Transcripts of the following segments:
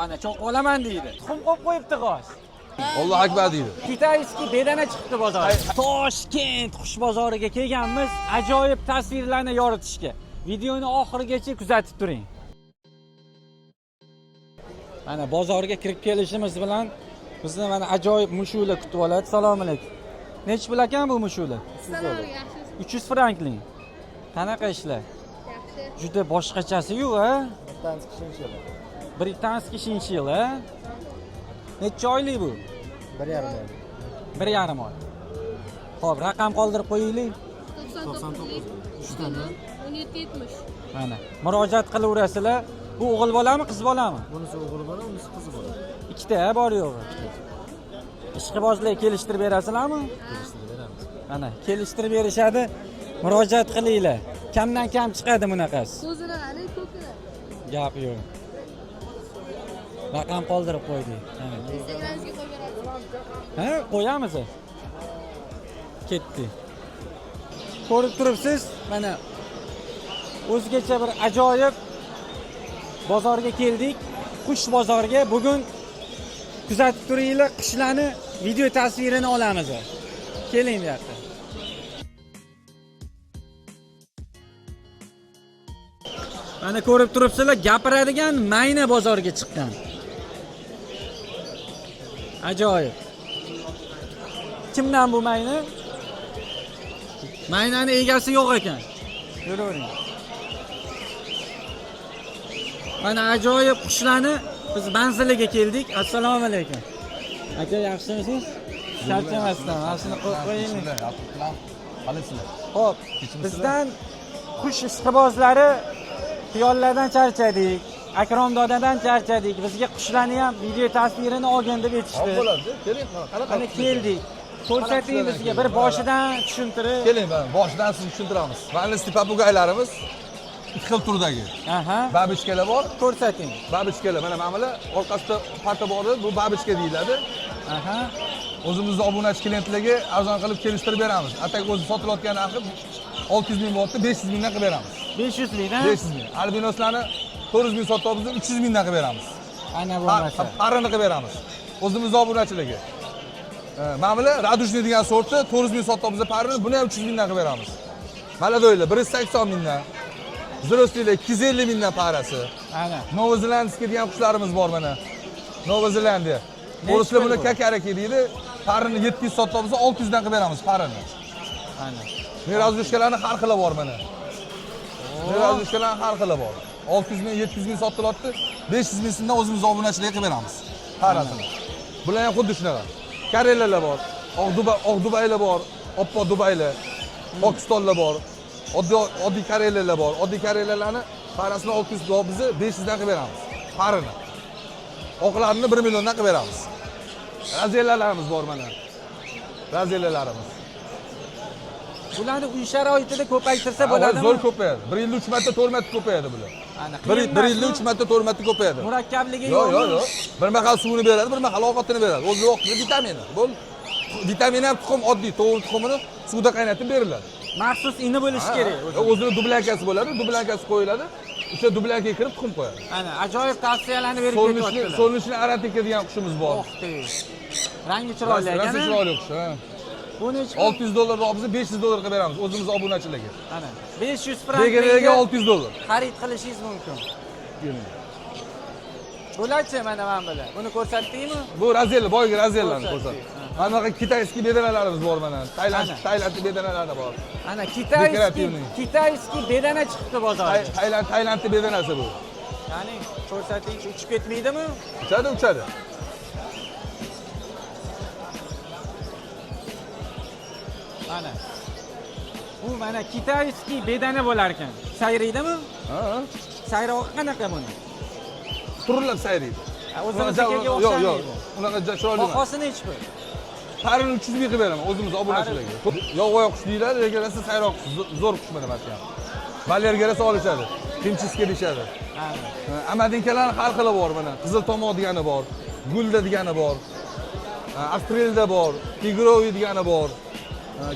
Ana choqib olaman deydi. Tuxum qo'yib qo'yibdi g'oz. Allohu akbar deydi. Китайский bedana chiqibdi bozorga. Toshkent qush bozoriga kelganmiz, ajoyib tasvirlarni yoritishga. Videoni oxirigacha kuzatib turing. Mana bozorga kirib kelishimiz bilan bizni mana ajoyib mushuklar kutib oladi. Assalomu alaykum. Nechi pul ekan bu mushuklar? Salom, yaxshisiz? 300 frankling. Qanaqa ishlar? Yaxshi. Juda boshqachasi-yu, a? Британский шиншилла, a? Necha oylik bu? 1,5 oy. 1,5 oy. Xo'p, raqam qoldirib qo'yaylik. 99 3 17 70. Mana murojaat qilaverasizlar. Bu o'g'il bolami, qiz bolami? Bunisi o'g'li bola, unisi qizi bola. Ikkita bor yo'g'i. Ishqibozlar kelishtirib berasizlarmi? Kelishtirib beramiz. Mana kelishtirib berishadi. Murojaat qilinglar. Kamdan kam chiqadi bunaqasi. Ko'zini qani, ko'kini. Gap yo'q. Raqam qoldirib qo'ydik. Mana. Instagramingizga qo'yib berasiz. Ha, qo'yamiz. Ketdi. Ko'rib turibsiz, mana o'zgacha bir ajoyib bozorga keldik. Qush bozoriga bugun kuzatib turinglar, qushlarni video tasvirini olamiz. Keling bu yoqqa. Mana ko'rib turibsizlar, gapiradigan mayna bozorga chiqqan. Ajoyib. Kimdan bu mayna? Maynani egasi yo'q ekan. Yuravering. Mana ajoyib qushlarni biz manziliga keldik. Assalomu alaykum. Aka, yaxshimisiz? Charchamasdan mana shuni qo'yib qo'yaylik. Qalaysizlar? Xo'p, bizdan qush ishqibozlari xiyollardan charchadik. Akrom dodadan charchadik. Bizga qushlarni ham video tasvirini olgin deb aytishdi. Bo'ladi, keling, mana qanaqa? Mana keldik. Ko'rsating bizga bir boshidan tushuntirib. Keling, mana boshidan sizga tushuntiramiz. Mana papugaylarimiz ikki xil turdagi. Aha. Babichkalar bor. Ko'rsating. Babichkalar mana bular orqasida parta bor, bu babichka deyiladi. Aha. O'zimizni obunachi klientlarga arzon qilib kelishtirib beramiz. Atak o'zi sotilayotgan narxi 600 ming bo'lyapti, 500 mingdan qilib beramiz. 500 mingdan? 500 ming. Albinoslarni 400 ming sotyapmiz, 300 mingdan qilib beramiz. Ana bo'lmasa. Parini qilib beramiz. O'zimizni obunachilarga. Mana bular radужный degan sorti 400 ming sotyapmiz parini, buni ham 300 mingdan qilib beramiz. Maladoylar 180 mingdan. Взрослыйlar 250 mingdan parasi. Ana. Novozelandskiy degan qushlarimiz bor mana. Novozelandiya. Nechi O'rislar pul buni bu? kakaraki deydi. Parini 700 sotyapmiz, 600 dan qilib beramiz parini. Ana. Nerazdushkalarni har xili bor mana. Nerazdushkalarni har xili bor. 600 ming, 700 ming sotilyapti. 500 ming so'mdan o'zimiz obunachilarga qilib beramiz. Parasini. Bular ham xuddi shunaqa. Karelalar bor, oq Dubay, oq Dubaylar bor, oppoq Dubaylar, Pokistonlar bor. Oddiy oddiy karelalar bor. Oddiy karelalarni parasini 600 bizni 500 dan qilib beramiz. Parini. Oqlarini 1 milliondan qilib beramiz. Razelalarimiz bor mana. Razelalarimiz. Bularni uy sharoitida ko'paytirsa bo'ladimi? Zo'r ko'payadi. Bir yilda 3 marta, 4 marta ko'payadi bular. Ana, Bir yilda 3 marta, 4 marta ko'payadi. Murakkabligi Yo'q, yo'qmi? yo'q, yo'q. Bir mahal suvini beradi, bir mahal ovqatini beradi. O'zi vaqtida vitamini. Bo'ldi. Vitamini ham tuxum oddiy tovuq tuxumini suvda qaynatib beriladi. Maxsus ini bo'lishi kerak. Ha, o'zini dublankasi bo'ladi, dublankasi qo'yiladi. O'sha dublankaga kirib tuxum qo'yadi. Ana, ajoyib tavsiyalarni berib Solnishli, ketyaptilar. solnishli aratika degan qushimiz bor. Oh, de. Rangi chiroyli ekan. Rosa chiroyli qush, ha. Bu nechi pul? 600 dollar biz 500 dollar qilib beramiz o'zimiz obunachilarga. Ana, 500 frank. Begalarga 600 dollar. Xarid qilishingiz mumkin. Bularchi mana bular. Buni ko'rsatdingmi? Bu Razella, boyagi Razellarni Ko'rsatdik, ko'rsat. Mana bunaqa китайский bedanalarimiz bor mana. Tailand, Ana. Tailand bedanalari bor. Ana Декоративный. китайский bedana chiqibdi bozorga. Tailand, Tailandni bedanasi bu. Ya'ni ko'rsatingchi, uchib ketmaydimi? Uchadi, uchadi. Mana. Bu mana китайский bedana bo'lar ekan. Sayraydimi? Ha, ha. Sayrog'i qanaqa buni? Turlab sayraydi. Ha, o'zimiznikiga Yo'q, yo'q. o'xshamaydi. Unaqa chiroyli emas. Bahosi nechi pul? Parini 300 ming qilib beraman o'zimiz obunachilarga. Yovvoyi qush deyiladi, lekin rosa sayroq qush, zo'r qush mana shu ham. Valerga rosa olishadi. Kimchiska deyishadi. Ha. Amadinkalarni har xili bor mana. Qizil tomoq degani bor, gulda degani bor. Avstraliyada bor, tigroviy degani bor.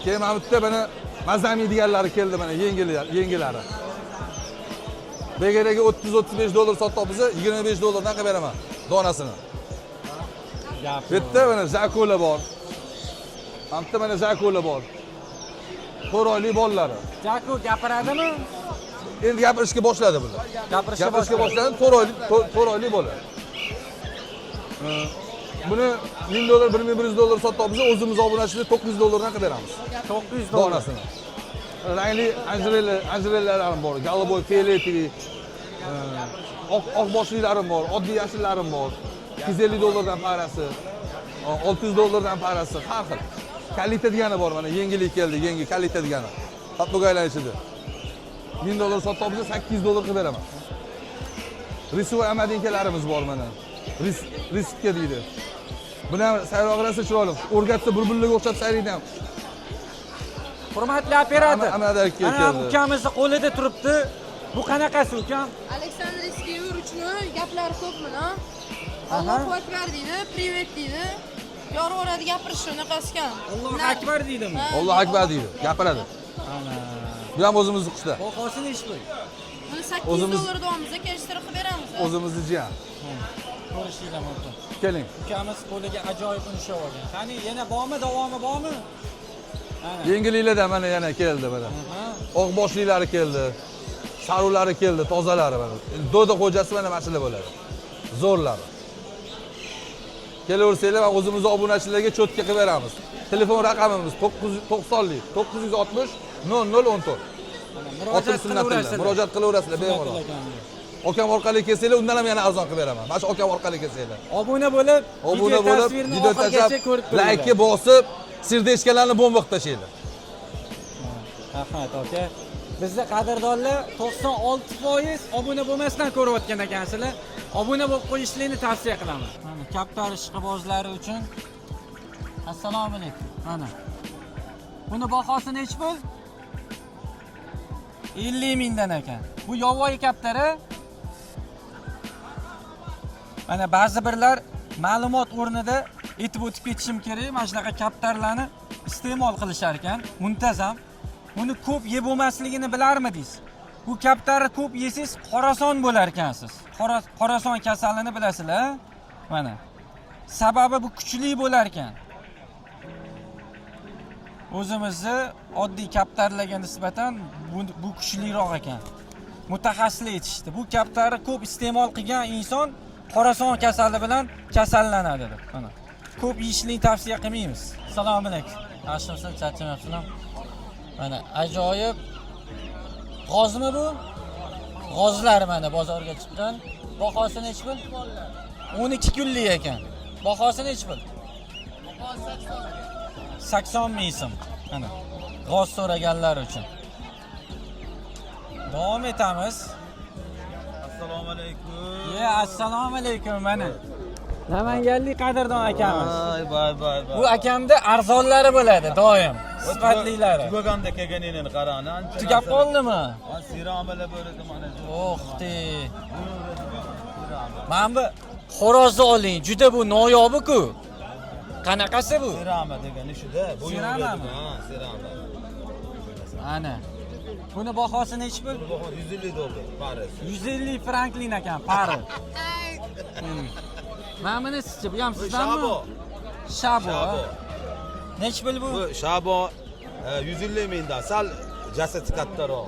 Keyin mana bu yerda mana mazami deganlari keldi mana yengilari. Begaraga 30-35 dollar sotyapmiz, 25 dollardan qilib beraman donasini. Gap. Bu yerda mana zakola bor. Hamda mana zakola bor. 4 oylik bolalari. Jaku gapiradimi? Endi gapirishga boshladi bular. Gapirishga Gapirishga boshladi, 4 oylik 4 oylik bola. Buni 1000 dollar, 1100 dollar sotyapmiz, o'zimiz obunachilar 900 dollardan qilib beramiz. 900 dollar. Donasini. Rangli anjirellalarim bor, голубой, фиолетовый, oq boshlilarim bor, oddiy yashillarim bor. 250 dollardan parasi, 600 dollardan parasi, har xil. Kalita degani bor mana, yangilik keldi, yangi kalita degani. Popugaylar ichida. 1000 dollar sotyapmiz, 800 dollar qilib beraman. Risuv amadinkalarimiz bor mana. Riska deydi. Buni ham sayrog'i rosa chiroyli. O'rgatsa bulbullarga o'xshab sayraydi ham. Hurmatli operator. Amadaki Ana keldi. ukamizni qo'lida turibdi. Bu qanaqasi ukam? Aleksandrskiy ручной gaplari ko'pmi, no? Allohu akbar deydi, привет deydi. Yoraveradi gapirishi unaqasi ekan. Allohu akbar deydimi? Allohu akbar deydi, gapiradi. Ana. Bu ham o'zimizni qushlar. Bahosi nechi pul? Buni 800 dollar deyapmiz, kelishtirib qilib beramiz. O'zimizni jiyan. Ko'rishinglar mumkin. Keling. Ukamiz qo'liga ajoyib ushlab olgan. Qani yana bormi, davomi bormi? Ana. Yengilliklardan mana yana keldi mana. Aha. Oq boshlilari keldi. Sarulari keldi, tozalari mana. Doda xo'jasi mana shular bo'ladi. Zo'rlari. Kelaversanglar, mana o'zimizni obunachilarga cho'tka qilib beramiz. Telefon raqamimiz 990 960 0014. Mana murojaat qilaverasizlar. Murojaat qilaverasizlar bemalol. Okam orqali kelsanglar, undan ham yana arzon qilib beraman. Mana shu okam orqali kelsanglar. Obuna bo'lib, Obuna bo'lib, video tashlab, ko'rib turinglar. laykka bosib, serdechkalarni bomba qilib tashlanglar. Rahmat aka. Bizda qadrdonlar 96% obuna bo'lmasdan ko'rayotgan ekansizlar. Obuna bo'lib qo'yishlikni tavsiya qilaman. Mana kaptar ishqibozlari uchun. Assalomu alaykum. Mana. Buni bahosi nechi pul? 50 mingdan ekan. Bu yovvoyi kaptari. Mana ba'zi birlar ma'lumot o'rnida aytib o'tib ketishim kerak, mana shunaqa kaptarlarni iste'mol qilishar ekan, muntazam. Buni ko'p yeb bo'lmasligini bilarmidingiz? Bu kaptarni ko'p yesangiz qorason bo'lar ekansiz. Qorason kasalini bilasizlar, Mana. Sababi bu kuchli bo'lar ekan. O'zimizni oddiy kaptarlarga nisbatan bu kuchliroq ekan. Mutaxassislar aytishdi. Bu kaptarni ko'p iste'mol qilgan inson qorason kasali bilan kasallanadi deb. Mana. Ko'p yeyishlikni tavsiya qilmaymiz. Assalomu alaykum. Yaxshimisiz, charchamayapsizmi? Mana ajoyib g'ozmi bu? G'ozlar mana bozorga chiqqan. Bahosi nechi pul? 12 kunlik ekan. Bahosi nechi pul? 80 ming so'm. Mana g'oz so'raganlar uchun. Davom etamiz. Assalomu alaykum. Ye, assalomu alaykum mana. Namanganlik qadrdon akamiz. Vay vay vay vay. Bu akamda arzonlari bo'ladi doim, sifatlilari. Tugaganda kelganingni qarani ancha. Tugab qoldimi? Ha, siramalar bo'ladi mana. Oxti. Mana bu xo'rozni oling, juda bu noyobi-ku. Qanaqasi bu? Sirama degani shuda. Bu Siramami? Ha, sirama. Ana. Buni bahosi nechi pul? Bu baho 150 dollar parisi. 150 franklin ekan, pari. Mana bunisichi, bu ham sizdanmi? Shabo. Shabo. Shabo. Nechi pul bu? Bu shabo 150 mingdan. Sal jasadi kattaroq.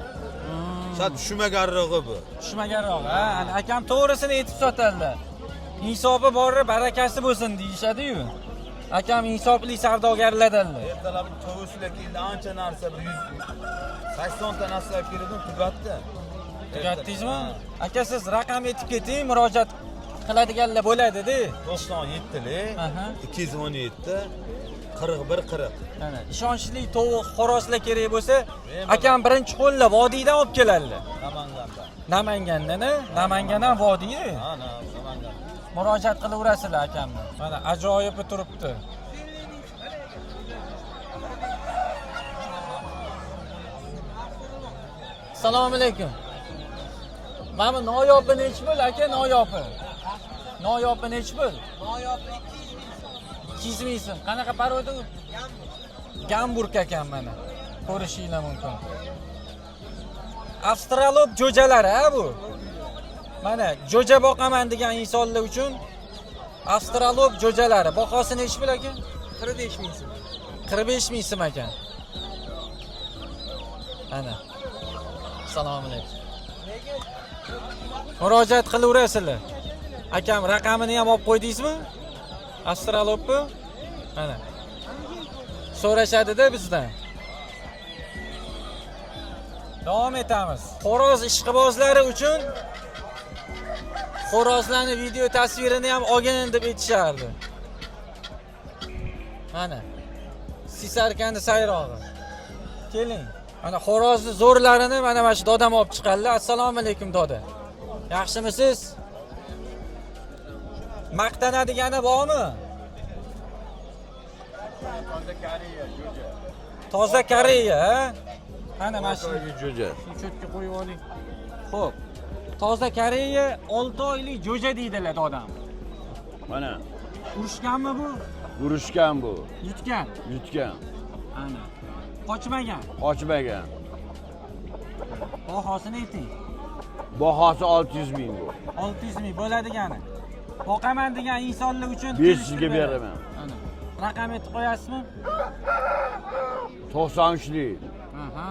Sal tushmaganrog'i bu. Tushmaganroq, ha? Ana akam to'g'risini aytib sotadilar. Insofi bori barakasi bo'lsin deyishadi-yu. Akam insofli savdogarlardanlar. Ertalab tovushlar keldi, ancha narsa bir 180 ta narsa olib keldim, tugatdi. Tugatdingizmi? Aka siz raqam aytib keting, murojaat qiladiganlar bo'ladi-da. 97lik, Aha. 217 41 40. Mana ishonchli tovuq, xo'rozlar kerak bo'lsa, akam birinchi qo'llar vodiydan olib keladilar. Namanganda. Namangandan, a? Namangan ham vodiy. Ha, Namangan. Murojaat qilaverasizlar akamni. Mana ajoyibi turibdi. Assalomu alaykum. Mana bu noyobi nechi pul aka, noyobi? Noyobi nechi pul? Noyobi 200 ming so'm. Qanaqa paroda u? Gamburg ekan mana. Ko'rishinglar mumkin. Avstralop jo'jalari ha bu. Mana jo'ja boqaman degan insonlar uchun avstralop jo'jalari. Bahosi nechi pul aka? 45 ming so'm. 45 ming so'm ekan. Ana. Assalomu alaykum. Murojaat qilaverasizlar. Akam raqamini ham olib qo'ydingizmi? Astralopni? Mana. So'rashadi-da bizdan. Davom etamiz. Xo'roz ishqibozlari uchun xo'rozlarni video tasvirini ham olgin deb aytishardi. Mana. Sisarkani sayrog'i. Keling. Mana xo'rozni zo'rlarini mana shu dodam olib chiqadilar. Assalomu alaykum doda. Yaxshimisiz? Maqtanadigani bormi? Toza Koreya, ha? Ana mana shu Jo'ja. cho'tga qo'yib oling. Xo'p. Toza Koreya 6 oylik jo'ja deydilar dodam. Mana Urushganmi bu? urushgan bu, Yutgan. yutgan, Ana. Qochmagan. qochmagan. Bahosini ayting. Bahosi 600 ming bu. 600 ming bo'ladigani. Boqaman degan insonlar uchun 500 ga kelishtirib beraman. Ana. Raqam aytib qo'yasizmi? 93lik. Aha.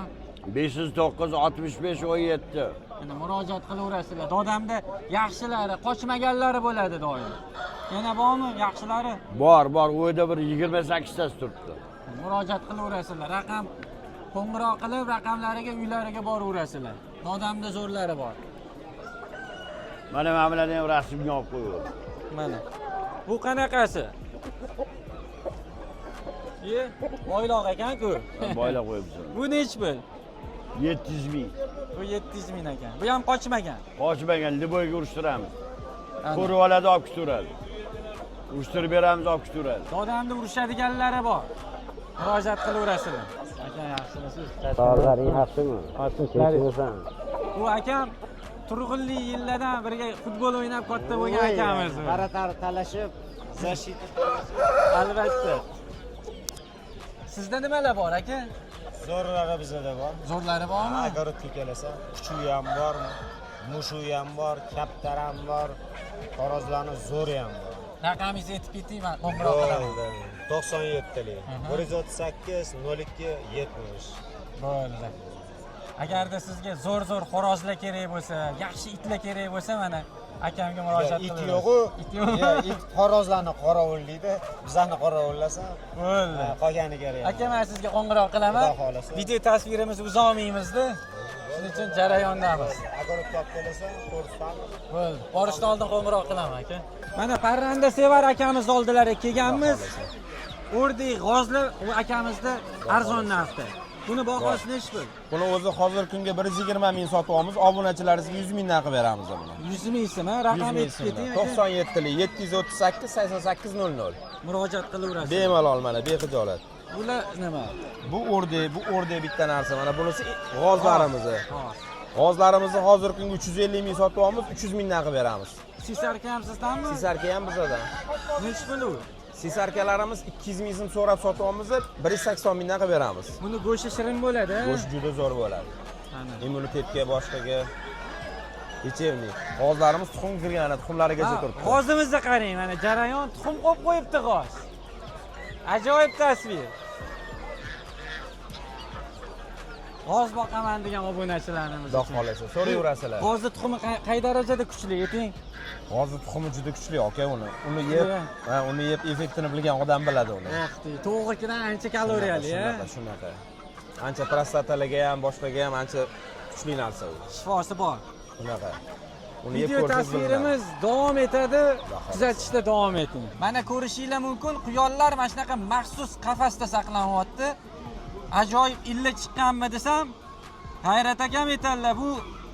509 65 17. Endi murojaat qilaverasizlar. Dodamda yaxshilari, qochmaganlari bo'ladi doim. Yana bormi yaxshilari? Bor, bor, u yerda bir 28 tasi turibdi. Murojaat qilaverasizlar. Raqam qo'ng'iroq qilib, raqamlariga uylariga boraverasizlar. Dodamda zo'rlari bor. Mana bularni ham rasmga olib qo'yib. Mana. Bu qanaqasi? Ye, boyloq ekan-ku. Boyla qo'yibsan. Bu nech pul? 700 ming. Bu 700 ming ekan. Bu ham qochmagan. Qochmagan, liboyga urushtiramiz. Ana. Ko'rib oladi, olib ketaveradi. Urushtirib beramiz, olib ketaveradi. Dodamda urushadiganlari bor. Murojaat qilaverasizlar. Aka yaxshimisiz? Sog'laring yaxshimi? Tinchmisan? Bu akam turg'unli yillardan birga futbol o'ynab katta bo'lgan akamiz. bu. Qara talashib, защита. Albatta. Sizda nimalar bor aka? Zo'rlari bizda bor. Zo'rlari bormi? Огородga kelasan, kuchugi ham bor, mushugi ham bor, kaptar ham bor, xo'rozlarni zo'ri ham bor. Raqamingizni aytib keting, man qo'ng'iroq qilaman. 97lik. 138 02 70. Bo'ldi. Agarda sizga zo'r-zo'r xo'rozlar kerak bo'lsa, yaxshi itlar kerak bo'lsa, mana akamga murojaat It qilaverasiz. yo'q-u. It yo'q. It xo'rozlarni qorovullaydi, bizlarni qoravullasa, Bo'ldi. qolgani kerak. Aka, men sizga qo'ng'iroq qilaman. Xudo xohlasa. Video tasvirimizni uzolmaymizda. Shuning uchun jarayondamiz. Огородga olib kelasan, ko'rsatamiz. Bo'ldi. Borishdan oldin qo'ng'iroq qilaman aka. Mana parranda sevar akamiz oldilariga kelganmiz. O'rdak g'ozlar u akamizda arzon narxda. Buni bahosi nechi pul? Buni o'zi hozirgi kunga 120 ming sotyapmiz, obunachilarimizga 100 mingdan qilib beramiz buni. 100 ming so'm, ha? 100 Raqam ming aytib keting so'mdan. aka. 97lik 738 88 00. Murojaat qilaverasiz. Bemalol mana bexijolat. Bular nima? Bu o'rdak, bu o'rdak bitta narsa. Mana bunisi g'ozlarimizni. G'oz. G'ozlarimizni hozirgi kunga 350 ming sotyapmiz, 300 mingdan qilib beramiz. Sisarka ham sizdanmi? Sisarka ham bizadan. Nechi pul u? Sisarkalarimiz 200 ming so'm so'rab sotyapmiz, 180 mingdan qilib beramiz. Buni go'shti shirin bo'ladi. a? Go'sht juda zo'r bo'ladi. Ana. Immunitetga, boshqaga лечебный. G'ozlarimiz tuxum kirgani, tuxumlarigacha Ha, turibdi. G'ozimizni qarang, mana jarayon tuxum qo'yib qo'yibdi g'oz. Ajoyib tasvir. G'oz boqaman degan obunachilarimiz. Xudo uchun. xohlasa, so'rayverasizlar. G'ozni tuxumi qay darajada kuchli, ayting? G'ozni tuxumi juda kuchli aka uni. Uni yeb, ha, uni yeb effektini bilgan odam biladi uni. Vaqti, to'g'rikidan ancha kaloriyali, a? Shunaqa, shunaqa. Ancha prostatalarga ham, boshqaga ham ancha kuchli narsa u. Shifosi bor. Shunaqa. Uni yeb Video ko'rsangiz bilinadi. tasvirimiz davom etadi. xohlasa. Kuzatishda davom eting. Mana ko'rishinglar mumkin, quyonlar mana shunaqa maxsus qafasda saqlanyapti. Ajoyib illa chiqqanmi desam, G'ayrat akam aytadilar, bu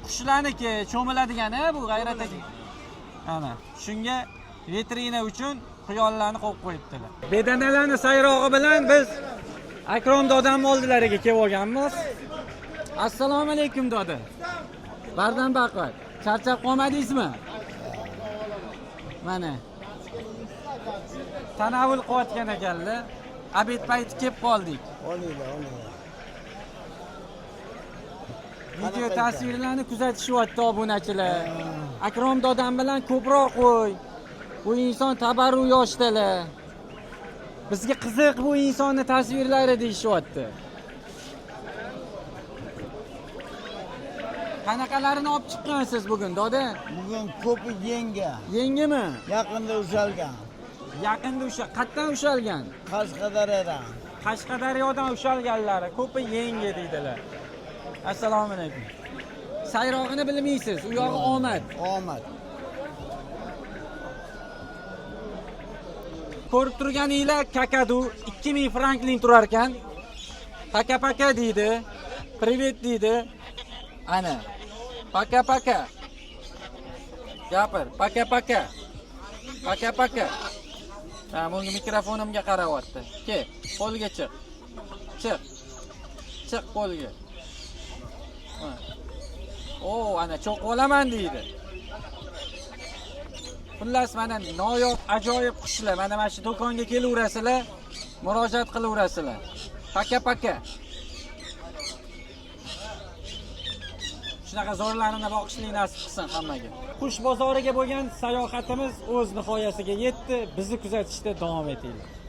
qushlarniki, cho'miladigan a bu G'ayrat aka. Ana, shunga vetrina uchun quyonlarni qo'yib qo'yibdilar. Bedanalarni sayrog'i bilan biz Akrom dodam oldilariga kelib olganmiz. Assalomu alaykum doda. Bardam baquvvat. Charchab qolmadingizmi? Mana. Tanovul qilayotgan ekanlar. Obed payti kelib qoldik. Olinglar, olinglar. Video tasvirlarni kuzatishyapti obunachilar. Akrom dodam bilan ko'proq qo'y. Bu inson tabarru yoshdalar. Bizga qiziq bu insonni tasvirlari deyishyapti. Qanaqalarini olib chiqqansiz bugun, doda? Bugun ko'pi yenga. Yengimi? Yaqinda ushalgan. Yaqinda usha, qayerdan ushalgan? Qashqadaryodan. Qashqadaryodan ushalganlari ko'pi yengi deydilar. Assalomu alaykum. Sayrog'ini bilmaysiz, u yog'i omad. Omad. Ko'rib turganinglar kakadu 2000 franklin turar ekan. Paka paka deydi. Привет deydi. Ana. Paka paka. Gapir, paka paka. Paka paka. Ha, bunga mikrofonimga qarayapti. Ke, qo'lga chiq. Chiq. Chiq qo'lga. Ha. O, ana cho'qib olaman deydi. Xullas, mana noyob ajoyib qushlar. Mana shu do'konga kelaverasizlar, murojaat qilaverasizlar. Paka paka. Shunaqa zo'rlarini boqishlik nasib qilsin hammaga. Qush bozoriga bo'lgan sayohatimiz o'z nihoyasiga yetdi. Bizni kuzatishda davom etinglar.